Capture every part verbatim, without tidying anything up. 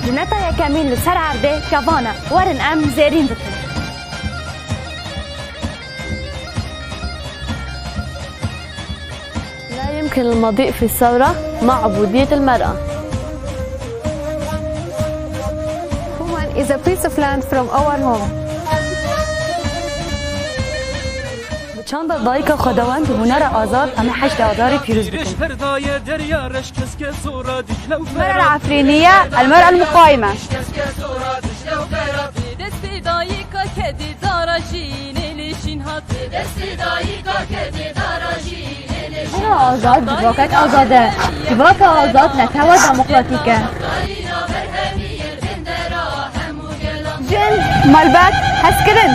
Cineta yekemîn li ser erdê kevan e. Werin em zêrîn bikin. لا يمكن المضي في الثورة مع عبودية المرأة. Woman is a piece of land from our home. Bi çanda dayika xwedawend û hunera azad em ê heştê Adarê pîroz bikin. Ji her dayê derya reş keske zora Dicle û Ferat. المرأة العفرينية، المرأة المقاومة. Destê dayika kedî dara jî nêlê şîn hat. Destê dayika kedî dara jî nêlê şîn hat. Azad, civakek azad e. Civaka azad netewa demokratîk e. Jin, malbat, hezkirin.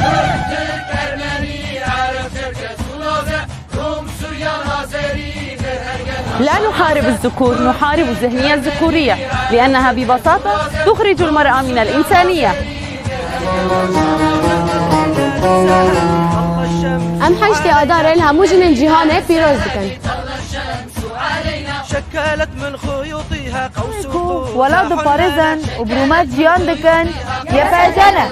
لا نحارب الذكور، نحارب الذهنية الذكورية، لأنها ببساطة تخرج المرأة من الإنسانية. Em heştê Adarê li hemû jinên cîhanê pîroz dikin. Ku welat diparêzin û bi rûmet jiyan dikin, YPJ ne.